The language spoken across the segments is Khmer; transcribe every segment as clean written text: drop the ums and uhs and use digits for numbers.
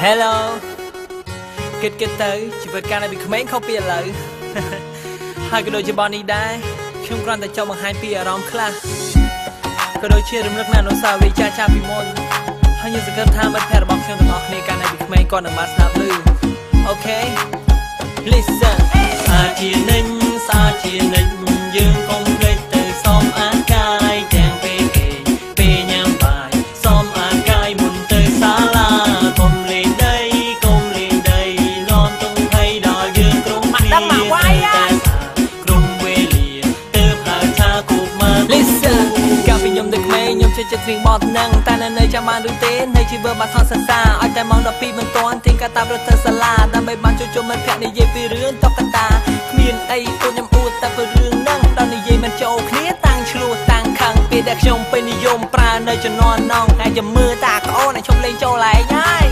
Hello គិតគិតទៅជីវិតកាលនៅពីក្មេងខុសពីឥឡូវហើយក៏ដូចជាបននេះដែរខ្ញុំគ្រាន់តែចង់បង្ហាញពីអារម្មណ៍ខ្លះក៏ដូចជារំលឹកនៅអនុស្សាវរីយ៍ចាស់ៗពីមុនហើយខ្ញុំសង្ឃឹមថាមិត្តភក្តិរបស់ខ្ញុំទាំងអស់គ្នាកាលនៅពីក្មេងគាត់នឹងបានស្ដាប់ឮ Okay Listen ស្អាតជានិញស្អាតជានិញយើងកុំភ្លេចទៅសំអាតកាយទាំងពេលគេពេលញ៉ាំបាយសំអាតកាយមុនទៅសាលាកុំលេងដីកុំលេងដីនាំទុំភ័យដល់យើងក្រុមគ្នា ដឹងមកវាយ ក្រុមវេលាទៅហៅថាគូមក Listen កាលពីខ្ញុំនៅក្មេងខ្ញុំចេះចិត្តច្រៀងបទហ្នឹងតែនៅចាំបានឬទេនៅជីវិតបានថនសិក្សាឲ្យតែម៉ោង12មិនទាន់ទៀងកាតាបរត់ទៅសាលាដើម្បីបានជួបជុំមិត្តភក្តិនិយាយពីរឿងតុក្កតាគ្មានអីពួកខ្ញុំអួតតែពីរឿងហ្នឹងដល់និយាយមិនចូលគ្នាតាំងឆ្លោះតាំងខឹងពេលដែលខ្ញុំពេញនិយមប្រើនៅជំនាន់នងហើយចាំមើលតាក្អូនឲ្យឈប់លេងចូលឯងហើយ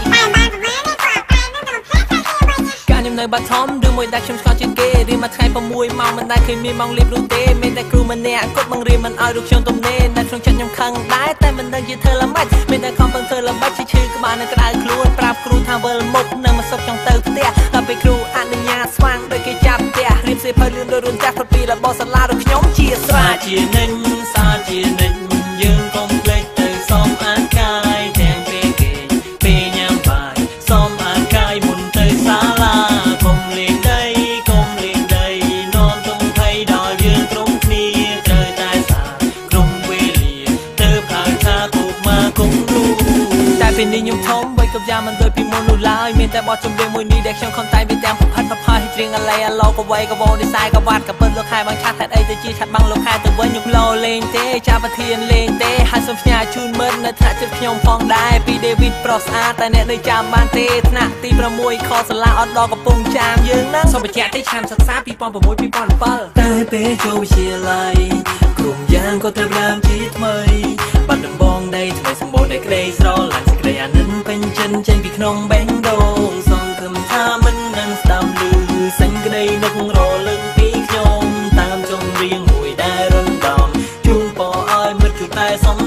កាលខ្ញុំនៅបាត់ធំឬមួយដែលខ្ញុំស្គាល់ជាងគេរៀនមួយថ្ងៃ6ម៉ោងមិនដែលឃើញមានម៉ោងលេបនោះទេមានតែគ្រូម្នាក់គាត់បង្រៀនមិនឲ្យរូបខ្ញុំទំនេរនៅក្នុងចិត្តខ្ញុំខឹងដែរតែមិនដឹងជាធ្វើល្មិចមានតែខំពឹងធ្វើល្បិចឈឺក្បាលនៅក្តៅខ្លួនប្រាប់គ្រូថាវិលមុខនៅមកសុកចង់ទៅផ្ទះដល់ពេលគ្រូអនុញ្ញាតស្វាងដោយគេចាប់ផ្ទះរៀបសៀវភៅលឿនដោយរុនចាស់ផុតពីរបស់សាលារបស់ខ្ញុំជាស្រាជានិញសាជានិញយើងកុំភ្លេចទៅសំអាតកាយទាំងពេលគេពេលញ៉ាំបាយសំអាតកាយមុនទៅសាលាកុំលេងដីកុំលេងដីនាំទុំភ័យដល់យើងក្រុមគ្នាត្រូវតែសាក្រុមវេលាទៅហៅថាគូមកគុំគ្រូតែពេលនេះខ្ញុំធំវ័យក៏យ៉ាងមិនដូចពីមុននោះឡើយមានតែបទចម្រៀងមួយនេះដែលខ្ញុំខំតែងវាទាំងផិតផផាយច្រៀងអឡៃអាឡោកវៃកវោនិស័យកវ៉ាត់កពិតលោកខែបងឆាត់ហេតុអីទៅជាឆាត់បាំងលោកខែទៅវិញខ្ញុំលោលេងទេចាប្រធានលេងទេហើយសូមផ្ញើជូនមិត្តនៅថ្នាក់ជិតខ្ញុំផងដែរពីដេវីតប្រុសស្អាតតែអ្នកនៅចាំបានទេថ្នាក់ទី6ខសាលាអត់ដល់កំពង់ចាមយើងហ្នឹងសូមបញ្ជាក់ទេឆ្នាំសិក្សា2006 2007តែពេលចូលវិទ្យាល័យក្រុមយ៉ាងក៏ទៅដើមជាថ្មីបាត់ដំបងដីថ្មីសម្បូរដោយក្តីស្រឡាញ់សេចក្តីអាណិតពេញចិនចេញពីក្នុងបេះដូងសង្ឃឹមថាមិននឹងស្ដាប់ឮសេចក្តីនឹករលឹកពីខ្ញុំតាមចម្រៀងមួយដែលរំដំជូនពរឲ្យមិត្តជួបតែសំ